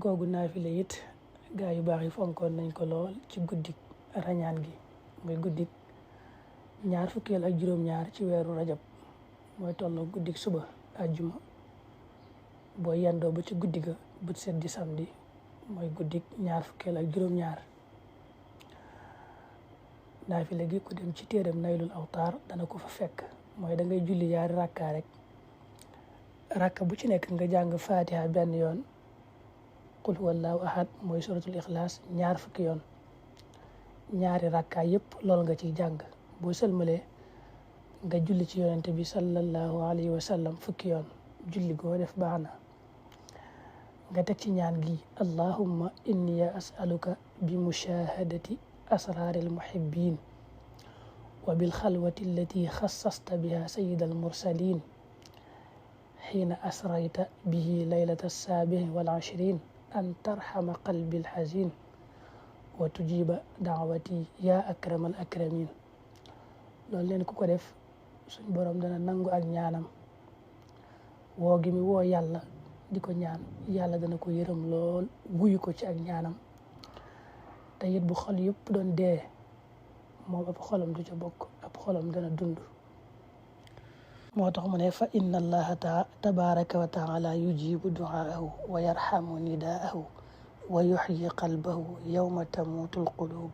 googu naafile it gaa yu baax yi fonkoon nañ ko lool ci guddik rañaan gi mooy guddik ñaar fukkeel ak juróom-ñaar ci weeru rajab mooy tolloo guddik suba àjjuma boo yendoo ba ci guddi ga bët set di samedi mooy guddik ñaar fukkeel ak juróom-ñaar naafile gi ku dem ci téeram naylul awtaar dana ko fa fekk mooy da ngay julli yaari rakka rek rakka bu ci nekk nga jàng fatiha benn yoon qul huwallahu ahad mooy suratul ixlaas ñaar fukki yoon ñaari rakka yëpp lool nga ciy jàng boo sëlmalee nga julli ci yonente bi sallallahu alayhi wa sallam fukki yoon julli goo def baax na nga teg ci ñaan gi allahumma inni as'aluka bi mushahadati asraari almuhibbin wa bilxalwati allati xassasta biha sayida almursalin xiina asrayta bihi laylata alsaabihi walashrin an tarxama qalbi alxazin wa tujiba daawati ya akrama alakramin loolu leen ku ko def suñ borom dana nangu ak ñaanam woo gi mi woo yàlla di ko ñaan yàlla dana ko yërëm lool wuyu ko ci ak ñaanam te it bu xol yëpp doon dee moom ab xolam du ca bokk ab xolam dana dund moo tax mu ne fa inna allaha tabaraka wa taala yujibu duaahu wa yarhamu nidaahu wa yuxyi qalbahu yawma tamuutu alqulub